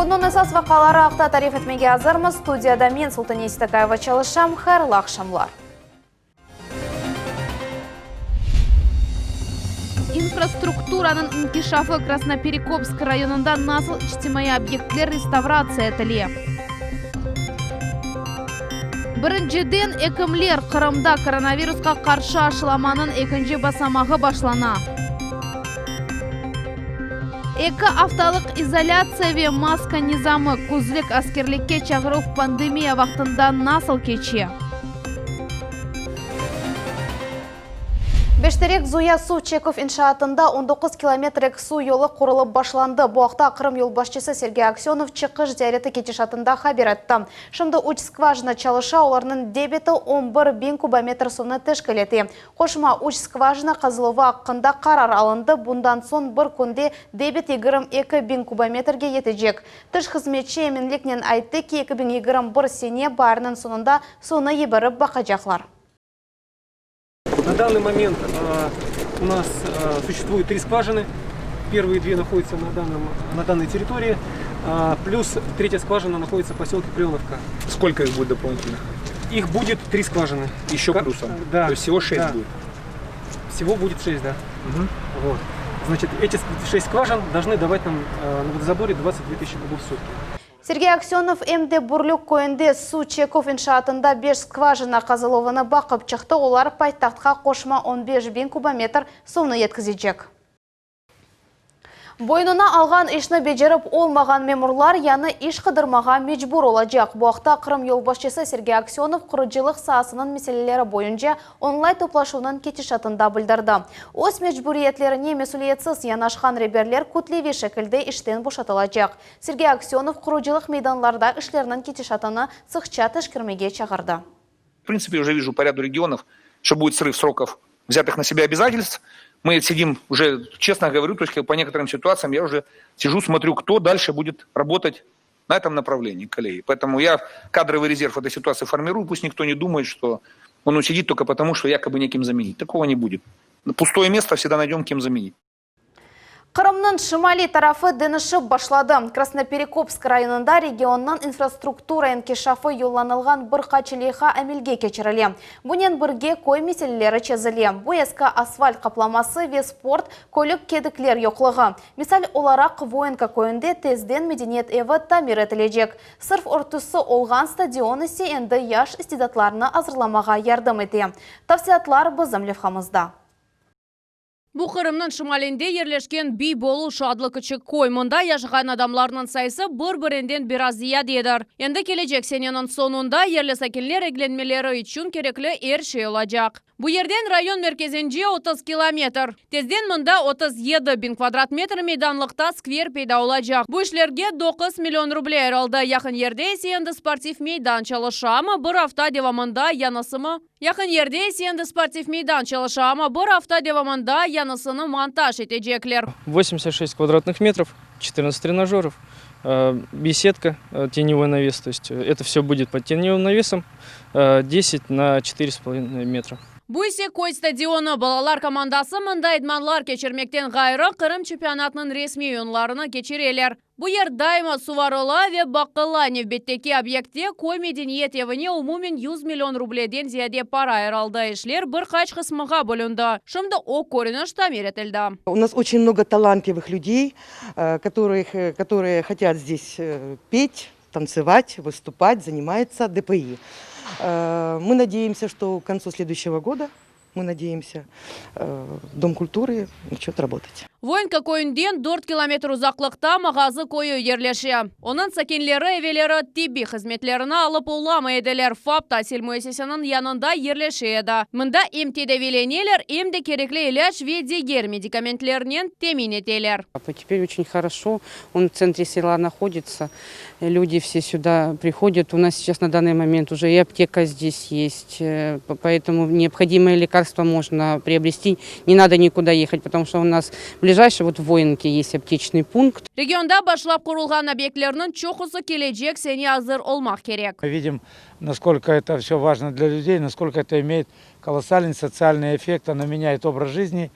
Künniñ esas vaqiaları aqta tarif etmege azırmız. Studiyada men, Sultaniye Seytakayeva, çalışam. Hayırlı aqşamlar. İnfrastrukturanıñ inkişafı Krasnoperekopsk rayonında nasıl içtimaiy obyektler restavratsiya etile? Birinciden ekimler, Qırımda koronavirusqa qarşı aşılamanıñ ekinci basamağı başlana. Eki aftalıq izolâtsiya ve maska nizamı, küzlük askerlikke çağıruv pandemiya vaqtında nasıl keçe? Beşterek Zuya suv çeküv inşaatında 19 kilometrlik suv yolu qurulıp başlandı. Bu aqta Qırım yolbaşçısı Sergey Aksönov çıqış ziyareti ketişatında haber etti. Şimdi üç skvajina çalışa, olarnıñ debiti 11 biñ kubometr suvnı teşkil ete. Qoşma üç skvajina qazıluvı aqqında qarar alındı, bundan soñ bir künde debit 22 biñ kubometrge yetecek. Tış hızmetçi eminliknen ayttı ki, 2021 sene baarniñ soñunda suvnı yiberip baqacaqlar. На данный момент у нас существует три скважины. Первые две находятся на, данном, на данной территории, плюс третья скважина находится в поселке Кленовка. Сколько их будет дополнительно? Их будет три скважины. Еще как? плюсом? Да. То есть всего шесть да. будет? Всего будет шесть, да. Угу. Вот. Значит, эти шесть скважин должны давать нам на водозаборе 22 тысячи кубов в сутки. Sergey Aksönov em de Bürlük köyünde suv çeküv inşaatında beş skvajina qazıluvını baqıp çıqtı, olar paytahtqa qoşma on beş biñ kubometr suvnı yetkizecek. Boynuna alğan işni becerip olmağan memurlar yañı iş qıdırmağa mecbur olacaq. Bu aqta Qırım yolbaşçısı Sergey Aksönov qurucılıq saasınıñ meseleleri boyunca onlayn toplaşuvnıñ ketişatında bildirdi. Öz mecburiyetlerine mesüliyetsiz yanaşqan reberler kütleviy şekilde işten boşatılacaq. Sergey Aksönov qurucılıq meydanlarda işlerniñ ketişatını sıqça teşkermege çağırdı. В принципе, уже вижу по ряду регионов, что будет срыв сроков взятых на себя обязательств. Мы сидим уже, честно говорю, то есть по некоторым ситуациям я уже сижу, смотрю, кто дальше будет работать на этом направлении, коллеги. Поэтому я кадровый резерв этой ситуации формирую, пусть никто не думает, что он усидит только потому, что якобы некем заменить. Такого не будет. Пустое место всегда найдем, кем заменить. Qırımnıñ şimaliy tarafı deñişip başladı. Krasnoperekopsk rayonında regionnıñ infrastruktura inkişafı yollanılğan bir qaç leyha amelge keçirile. Bunen birge köy meseleleri çezile. Bu eski asfalt qaplaması ve sport kölük kedikler yoqluğı. Misal olaraq, Voinka köyünde tezden medeniyet evi tamir etilecek. Sırf örtüsi olğan stadion ise endi yaş istidatlarnı azırlamağa yardım ete. Tafsilâtlar bizim levhamızda. Bu Qırımnıñ şimalinde yerleşken Biy Boluş adlı kiçik köy. Mında yaşağan adamlarnıñ sayısı bir-birinden biraz ziyadedir. Endi kelecek seneniñ soñunda yerli sakinler eglenmeleri içün kerekli er şey olacaq. Bu yerden rayon merkezince 30 kilometr. Tezden mında 37 biñ kvadrat metr meydanlıqta skver peyda olacaq. Bu işlerge 9 million ruble ayırıldı. Yaqın yerde ise endi sportiv meydan çalışa, amma bir afta devamında yañısımı Yaqın yerde ise endi sportiv meydan çalışa, amma bir afta devamında yañısını montaj etecekler. 86 квадратных метров, 14 тренажеров, беседка, теневой навес, то есть это все будет под теневым навесом, 10 на 4,5 метра. Bu ise köy stadionı. Balalar komandası mında idmanlar keçirmekten ğayrı, Qırım çempionatınıñ resmiy oyunlarını keçireler. Bu yer daima suvarıla ve baqıla. Nevbetteki obyektte, köy medeniyet evine umumen 100 million rubleden ziyade para ayırıldı. İşler bir qaç qısmığa bölündi. Şimdi o körüniş tamir etildi. У нас очень много талантливых людей, которых, которые хотят здесь петь, танцевать, выступать, занимаются ДПИ. Мы надеемся, что к концу следующего года, мы надеемся, Дом культуры начнет работать. Voinka köyünden 4 kilometr uzaqlıqta Mağazı köyü yerleşe. Onıñ sakinleri evelleri tibbiy hızmetlerini alıp olamay ediler. FAP tasil müessiseniñ yanında yerleşe edi. Mında em tedaviyleneler, em de kerekli ilâc ve diger medikamentlernen temin eteler. Теперь очень хорошо, он в центре села находится, люди все сюда приходят. У нас сейчас на данный момент уже и аптека здесь есть, поэтому необходимые лекарства можно приобрести. Не надо никуда ехать, потому что у нас ближайший вот в Воинке есть аптечный пункт. Regionda başlap qurulğan obyektlerniñ çoqusı kelecek sene azır olmaq kerek. Мы видим, насколько это все важно для людей, насколько это имеет колоссальный социальный эффект, оно меняет образ жизни.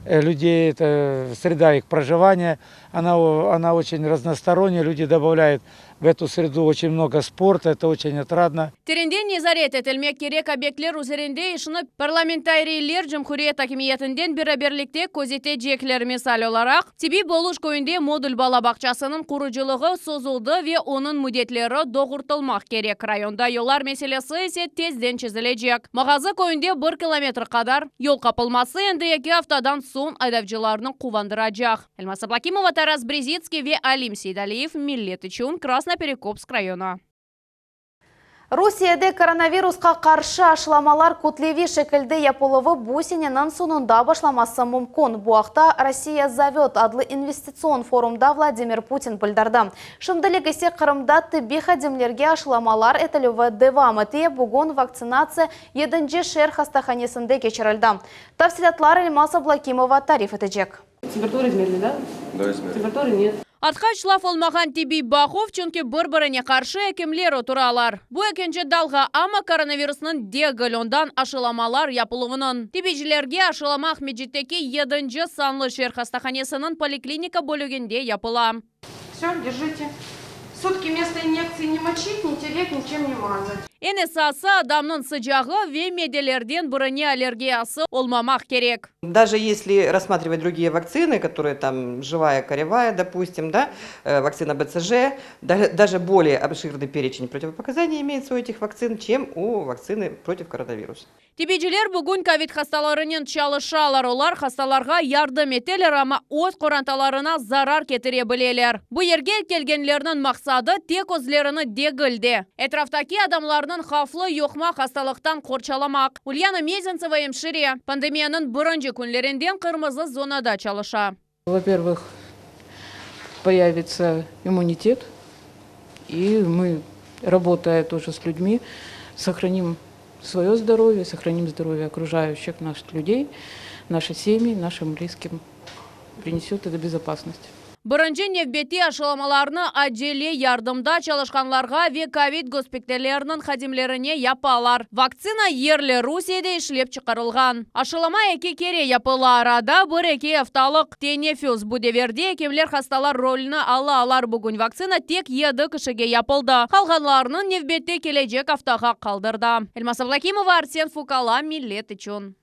людей, это среда их проживания, она, она очень разносторонняя, люди добавляют в эту среду очень много спорта, это очень отрадно. Terenden nezaret etilmek kerek obyektler üzerinde işni parlamentariyler cumhuriyet akimiyetinen beraberlikte közetecekler. Misal olaraq, Tibbiy Boluş köyünde modul bala bağçasınıñ qurucılığı sozuldı ve onıñ müddetleri doğrultılmaq kerek. Rayonda yollar meselesi ise tezden çezilecek. Mağazı köyünde bir kilometr qadar yol qapılması endi eki aftadan soñ aydavcılarnı quvandıracaq. Elmaz Ablâkimova, Taras Brezitskiy ve Alim Seydaliyev Millet içün Krasnoperekopsk rayonı. Rusiyede koronavirusqa qarşı aşılamalar kütleviy şekilde yapıluvı bu seneniñ soñunda başlaması mümkün. Bu aqta Rossiya zovöt adlı investitsion forumda Vladimir Putin bildirdi. Şimdilik ise Qırımda tibbiy hadimlerge aşılamalar etilüvi devam ete, bugün vaktsinatsiya yedinci şeer hastahanesinde keçirildi. Tafsilâtlar Elmaz Ablâkimova tarif etecek. Температура измерили, да? Да, измерили. Температуры нет. Artqaç laf olmağan tibbiy baquv, çünki bir-birine qarşı ekimler oturalar. Bu ekinci dalğa, amma koronavirusnıñ degil, ondan aşılamalar yapıluvınıñ. Tibbiycilerge aşılama Aqmescitteki yedinci sanlı şeer hastahanesiniñ poliklinika bölüginde yapıla. Все, держите. Сутки место инъекции не мочить, не тереть, ничем не мазать. Eñ esası adamnıñ sıcağı ve maddelerden birine allergiyası olmamaq kerek. Даже если рассматривать другие вакцины, которые там живая, коревая, допустим, да, э, вакцина БЦЖ, даже более обширный перечень противопоказаний имеется у этих вакцин, чем у вакцины против коронавируса. Tibbiyciler bugün kovid hastalarınen çalışalar. Olar hastalarğa yardım eteler, amma öz qorantalarına zarar ketire bileler. Bu yerge kelgenlerniñ maqsadı tek özlerini degil de. Etraftaki adamlarnıñ havflı yuqma hastalıqtan qorçalamaq. Ulyana Mezentseva emşire pandemiyanıñ birinci künlerinden qırmızı zonada çalışa. Во-первых, появится иммунитет, и мы, работая тоже с людьми, сохраним свое здоровье, сохраним здоровье окружающих наших людей, наши семьи, нашим близким. Принесет это безопасность. Birinci nevbette aşılamalarnı acele yardımda çalışqanlarğa ve kovid gospitalleriniñ hadimlerine yapalar. Vaktsina yerli Rusiyede işlep çıqarılğan. Aşılama eki kere yapıla arada bir-eki aftalıq teneffüs. Bu devirde ekimler hastalar rolüni alalar. Bugün vaktsina tek yedi kişige yapıldı. Qalğanlarınıñ nevbeti kelecek aftağa qaldırdı. Elmaz Ablâkimova, Arsen Fukala, Millet içün.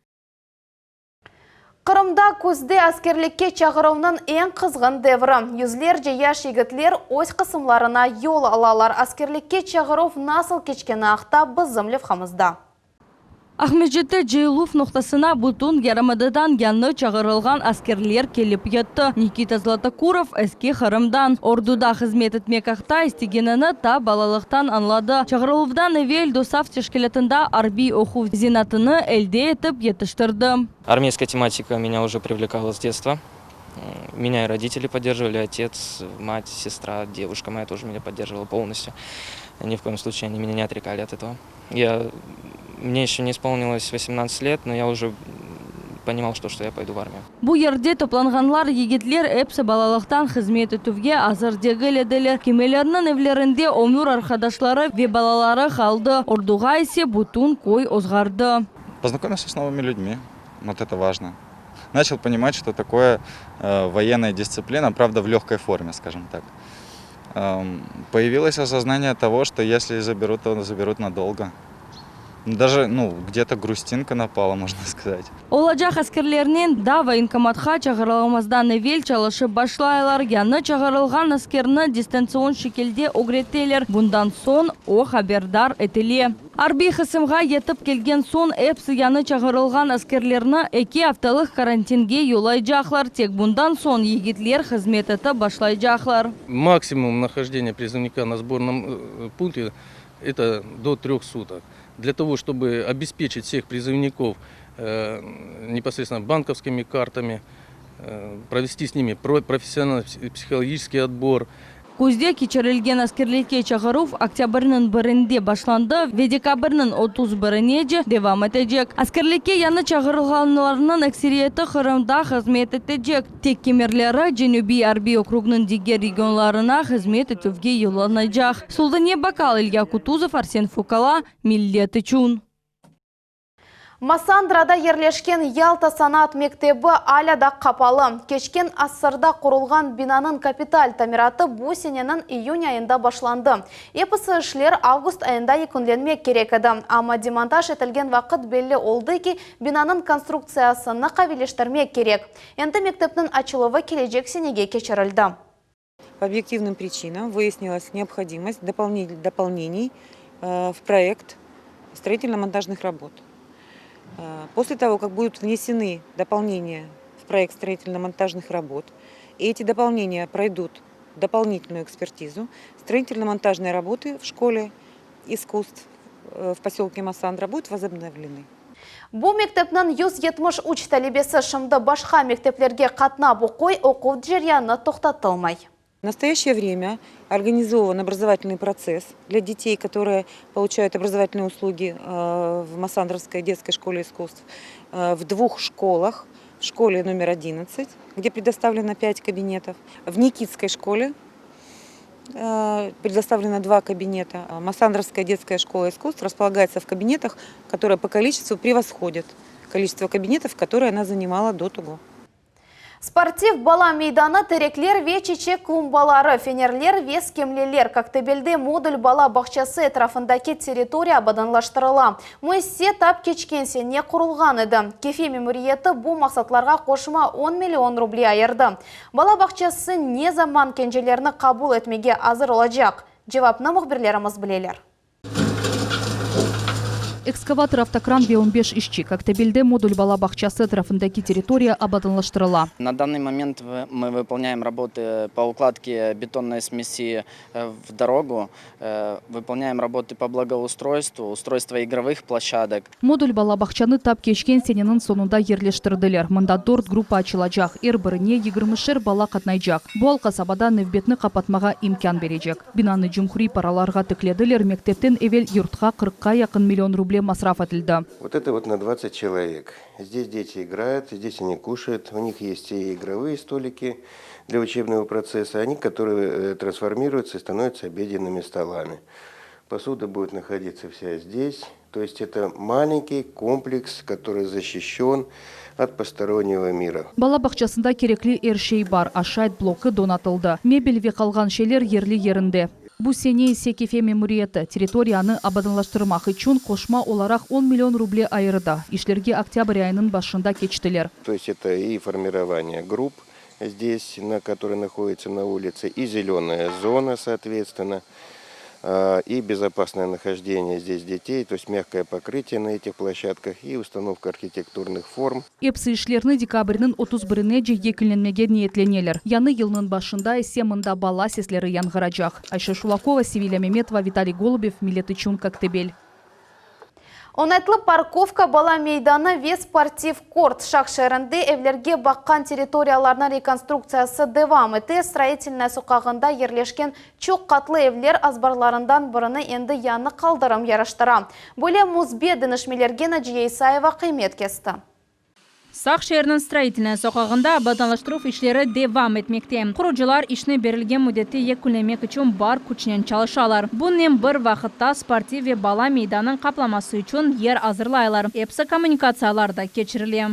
Qırımda küzde askerlikke çağıruvnıñ eñ qızğın devri. Yüzlerce yaş yigitler öz qısımlarına yol alalar. Askerlikke çağıruv nasıl keçkeni aqta bizim levhamızda. Aqmescitte cıyıluv noqtasına bütün yarımadadan yañı çağırılğan askerler kelip yetti. Nikita Zlatokurov Eski Qırımdan. Orduda hızmet etmek aqta istegenini ta balalıqtan añladı. Çağırıluvdan evel DOSAAF teşkilâtında arbiy oquv zenaatını elde etip yetiştirdi. Армейская тематика меня уже привлекала с детства. Меня и родители поддерживали, отец, мать, сестра, девушка моя тоже меня поддерживала полностью. Ни в коем случае они меня не отрекали от этого. Я, мне еще не исполнилось 18 лет, но я уже понимал, что, что я пойду в армию. Bu yerde toplanğanlar yigitler episi balalıqtan hızmet etüvge azır degil ediler. Kimileriniñ evlerinde ömür arqadaşları ve balaları qaldı. Orduğa ise bütün köy ozğardı. Познакомился с новыми людьми, вот это важно. Начал понимать, что такое э, военная дисциплина, правда, в легкой форме, скажем так. Эм, появилось осознание того, что если заберут, то заберут надолго. Даже, ну, где-то грустинка напала, можно сказать. Olacaq askerlernen daa voyenkomatqa çağırılmazdan evel çalışıp başlaylar. Yañı çağırılğan askerni distantsion şekilde ögreteler. Bundan soñ o haberdar etile. Arbiy qısımğa yetip kelgen soñ episi yañı çağırılğan askerlerni eki aftalıq karantinge yollaycaqlar. Tek bundan soñ yigitler hızmet etip başlaycaqlar. Максимум нахождения призывника на сборном э, пункте – это до трех суток. Для того, чтобы обеспечить всех призывников э, непосредственно банковскими картами, э, провести с ними про- профессиональный психологический отбор, Küzde keçirilgen askerlikke çağıruv oktâbrniñ birinde başlandı ve dekabrniñ 31inece devam etecek. Askerlikke yañı çağırılğanlarnıñ ekseriyeti Qırımda hızmet etecek. Tek kimileri Cenübiy arbiy okrugnıñ diger regionlarına hızmet etüvge yollanacaq. Sultane Bakal, İlya Kutuzov, Arsen Fukala, Millet içün. Massandrada yerleşken Yalta sanaat mektebi alâ da qapalı. Keçken asırda qurulğan binanıñ kapital tamiratı bu seneniñ iyün ayında başlandı. Episi işler avgust ayında yekünlenmek kerek edi. Amma demontaj etilgen vaqıt belli oldı ki, binanıñ konstruktsiyasını qaviyleştirmek kerek. Endi mektepniñ açıluvı kelecek senege keçirildi. По объективным причинам выяснилась необходимость дополнений в проект строительно-монтажных работ. После того, как будут внесены дополнения в проект строительно-монтажных работ, и эти дополнения пройдут дополнительную экспертизу, строительно-монтажные работы в школе искусств в поселке Массандра будут возобновлены. Bu mektepniñ 173 talebesi şimdi başqa mekteplerge qatnap oquy, oquv ceryanı toqtatılmay. В настоящее время организован образовательный процесс для детей, которые получают образовательные услуги в Массандровской детской школе искусств в двух школах. В школе номер 11, где предоставлено 5 кабинетов, в Никитской школе предоставлено два кабинета. Массандровская детская школа искусств располагается в кабинетах, которые по количеству превосходят количество кабинетов, которые она занимала до того. Sportiv bala meydanı, terekler ve çiçek klumbaları, fenerler ve skemleler, Koktebelde modul bala bağçası etrafındaki territoriya abadanlaştırıla. Müessise tap keçken sene qurulğan edi. Kefe memuriyeti bu maqsatlarğa qoşma 10 million ruble ayırdı. Bala bağçası ne zaman kencelerni qabul etmege azır olacaq? Cevapnı mühbirlerimiz bileler. Ekskavator, avtokran ve 15 işçi. Koktebelde modul bala bağçası etrafındaki territoriya abadanlaştırıla. На данный момент мы выполняем работы по укладке бетонной смеси в дорогу, выполняем работы по благоустройству, устройство игровых площадок. Modul bala bağçanı tap keçken seneniñ soñunda yerleştirdiler. Mında dört gruppa açılacaq. Er birine yigirmişer bala qatnaycaq. Bu al qasabada nevbetni qapatmağa imkân berecek. Binanı cumhuriy paralarğa tiklediler, mektepten evel yurtqa qırqqa yaqın million ruble masraf etildi. Вот это вот на 20 человек. Здесь дети играют, здесь они кушают, у них есть и игровые столики для учебного процесса, они, которые трансформируются и становятся обеденными столами. Посуда будет находиться вся здесь. То есть это маленький комплекс, который защищен от постороннего мира. Bala bağçasında kerekli er şey bar, aşayt blokı donatıldı. Mebel ve qalğan şeyler yerli yerinde. Bu sene ise Kefe memuriyeti territoriyanı abadanlaştırmaq içün qoşma olaraq 10 million ruble ayırdı. İşlerge oktâbr ayınıñ başında keçtiler. То есть это и формирование групп здесь, на которой находится на улице, и зеленая зона, соответственно, и безопасное нахождение здесь детей, то есть мягкое покрытие на этих площадках и установка архитектурных форм. Episi işlerni dekabrniñ 31-nece yekünlenmege niyetleneler. Yañı yılnıñ başında ise mında bala sesleri yañğıracaq. Ayşe Şulakova, Sevilya Memetova, Vitaliy Golubev, Millet içün Koktebel. Oñaytlı parkovka, bala meydanı ve sportiv kort. Saq şeerinde evlerge baqqan territoriyalarnıñ rekonstruktsiyası devam ete. Stroitelnaya soqağında yerleşken çoq qatlı evler azbarlarından birini endi yañı qaldırım yaraştıra. Böyle müsbet deñişmelerge Naciye İsayeva qıymet kesti. Saq şeeriniñ Stroitelnaya soqağında abadanlaştıruv işleri devam etmekte. Qurucılar işni berilgen müddette yekünlemek içün bar küçnen çalışalar. Bunen bir vaqıtta sportiv ve bala meydanınıñ qaplaması içün yer azırlaylar. Episi kommunikatsiyalar da keçirile.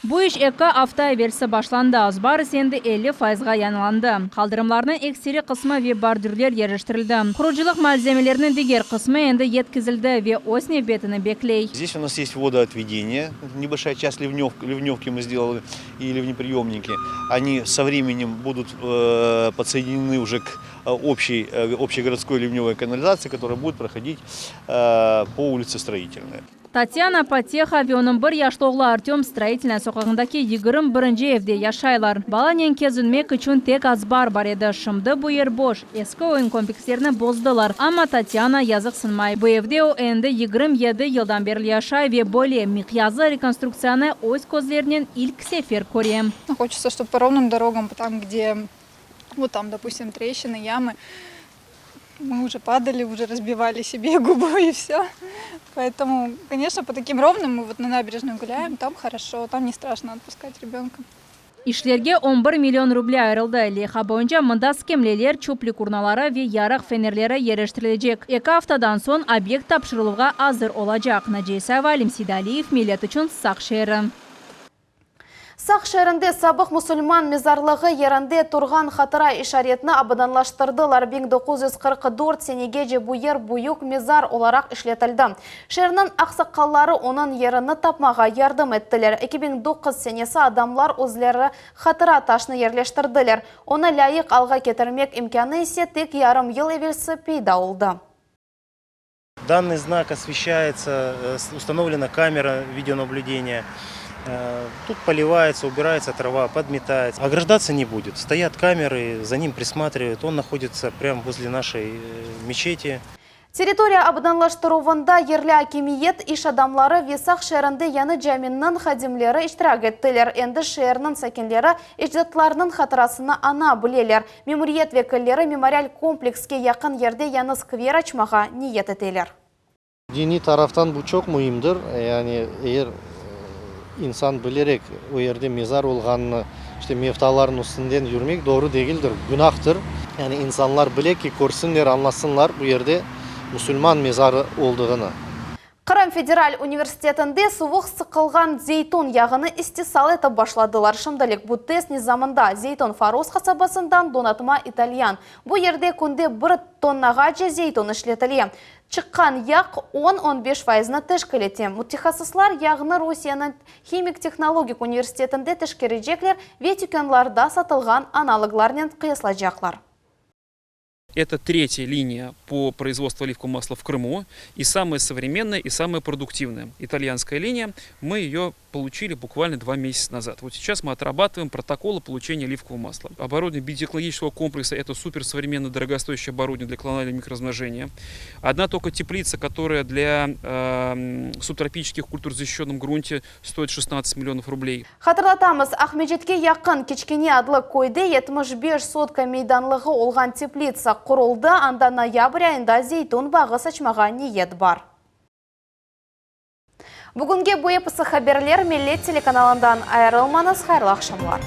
Bu iş eki afta evelsi başlandı, azbar ise endi 50 fayızğa yañılandı. Qaldırımlarnıñ ekseri qısmı ve bordürler yerleştirildi. Qurucılıq malzemeleriniñ diger qısmı endi yetkizildi ve öz nevbetini bekley. Здесь у нас есть водоотведение, небольшая часть ливнев, ливневки мы сделали и ливнеприемники. Они со временем будут э, подсоединены уже к общей, общегородской ливневой канализации, которая будет проходить э, по улице Строительной. Tatyana Pateha ve onıñ bir yaşlı oğlu Artöm Stroitelnaya soqağındaki 21 evde yaşaylar. Balanen kezinmek içün tek azbar bar edi. Şimdi bu yer boş. Eski oyun komplekslerini bozdılar. Amma Tatyana yazıqsınmay. Bu evde o endi 27 yıldan berli yaşay ve böyle miqyaslı rekonstruktsiyanı öz közlerinen ilk sefer köre. Хочется, чтобы по ровным дорогам, там, где, вот там, допустим, трещины, ямы, мы уже падали, уже разбивали себе губу и все. Поэтому, конечно, по таким ровным мы вот на набережную гуляем, там хорошо, там не страшно отпускать ребенка. İşlerge on bir million ruble ayırıldı. Leyha boyunca mında skemleler, çöplük urnaları ve yarıq fenerleri yerleştirilecek. Eki aftadan soñ obyekt tapşırıluvğa azır olacaq. Naciye İsayeva, Alim Seydaliyev, Millet içün, Saq şeeri. Saq şeerinde sabıq musulman mezarlığı yerinde turğan hatıra işaretini abadanlaştırdılar. 1944 senegece bu yer büyük mezar olaraq işletildi. Şeerniñ aqsaqalları onıñ yerini tapmağa yardım ettiler. 2009 senesi adamlar özleri hatıra taşnı yerleştirdiler. Onı lâyıq alğa ketirmek imkânı ise tek yarım yıl evelsi peyda oldı. Данный знак освещается, установлена камера видеонаблюдения. Тут поливается, убирается трава, подметается. Ограждаться не будет. Стоят камеры, за ним присматривают. Он находится прямо возле нашей мечети. Territoriya abadanlaştıruvında yerli akimiyet, iş adamları ve Saq şeerinde yañı caminiñ hadimleri iştirak ettiler. Endi şeerniñ sakinleri ecdatlarınıñ hatırasını aña bileler. Memuriyet vekilleri memorial komplekske yaqın yerde yañı skver açmağa niyet eteler. Diniy taraftan bu çoq müimdir. Yani eger insan bilerek o yerde mezar olğanını, işte mevtalarnıñ üstünden yürmek doğru degildir, günahtır. Yani insanlar bile ki, körsinler, añlasınlar bu yerde musulman mezarı oldığını. Qırım federal universitetinde suvuq sıqılğan zeytun yağını istisal etip başladılar. Şimdilik bu test nizamında zeytun Foros qasabasından donatma italyan. Bu yerde künde bir tonnağace zeytun işletile. Çıqqan yağ on, on beş fayıznı teşkil ete. Mütehassıslar yağnı Rusiyeniñ Himik-tehnologik universitetinde teşkerecekler ve tükânlarda satılğan analoglarnen qıyaslaycaqlar. Это третья линия по производству оливкового масла в Крыму. И самая современная, и самая продуктивная. Итальянская линия. Мы ее получили буквально 2 месяца назад. Вот сейчас мы отрабатываем протоколы получения оливкового масла. Оборудование биотехнологического комплекса – это суперсовременное дорогостоящее оборудование для клонального микроразмножения. Одна только теплица, которая для э, субтропических культур в защищенном грунте стоит 16 миллионов рублей. Hatırlatamız, Aqmescitke yaqın Kiçkene adlı köyde 75 sotka meydanlığı olğan teplitsa quruldı, anda noyabr ayında zeytun bağı saçmağa niyet bar. Bugünge bu episi haberler Millet telekanalından ayırılmañız, hayırlı aqşamlar.